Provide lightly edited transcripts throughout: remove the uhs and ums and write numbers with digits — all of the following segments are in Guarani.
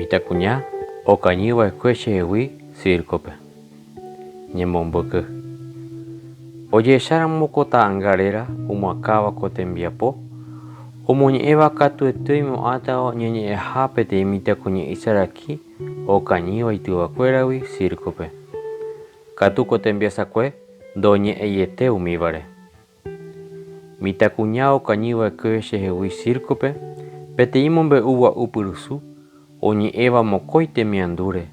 Mitãkuña okañyva'ekue chehegui circo-pe. Ñemombyky. Ojehecháramo ko ta'anga réra omoakãva ko tembiapo, omoñe'ẽva katuete oimo'ãta oñeñe'ẽha peteĩ mitãkuña'i saraki okañýva ituvakuéragui circo-pe. Katu ko tembiasakue ndoñe'ẽiete umívare. Mitãkuña okañyva'ekue chehegui circo-pe peteĩ mombe'u gua'u pyrusu oñe'ẽva mokõi temiandúre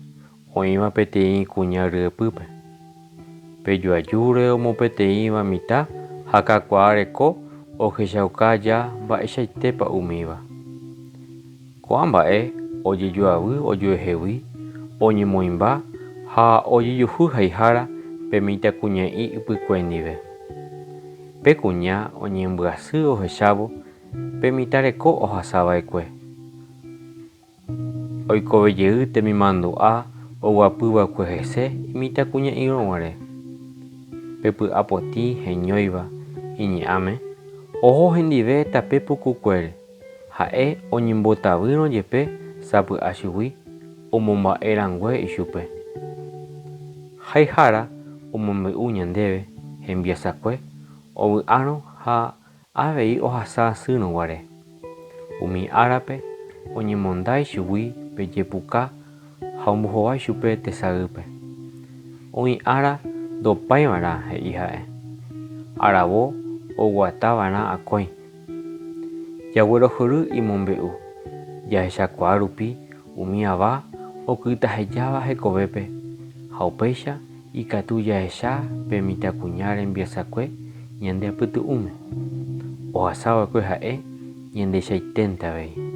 oĩva peteĩ kuña ryepýpe. Pe joajúre omopeteĩva mitã ha kakuaa reko ohechauka aja mba'eichaitépa umíva. Ko'ã mba'e ojejoavy ojuehegui, oñemoĩmba ha ojejuhu haihára pe mitãkuña'i ypykue ndive. Pe kuña oñembyasy ohechávo pe mitã reko ohasava'ekue. Oikove jey temimandu'a oguapyva'ekue hese imitãkuña'irõ guare. Pe py'a potĩ heñóiva iñe'ãme oho hendive tape pukukuére. Ha'e oñembotavýrõ jepe sapy'a chugui omomba'e rangue ichupe. Haihára omombe'u ñandéve hembiasakue ovy'árõ ha avei ohasa asýrõ guare. Umi árape oñemonda ichugui pe jepuka ha ombohovái chupe tesaýpe. Oĩ ára ndopáiva'erã, he'i ha'e. Aravo oguatava'erã akói. Jaguerohory imombe'u, jahechakuaa rupi umi ava okytahejáva hekovépe ha upéicha ikatu jahecha pe mitãkuña rembiasakue ñande apytu'ũme, ohasava'ekue ha'e ñandeichaiténte avei.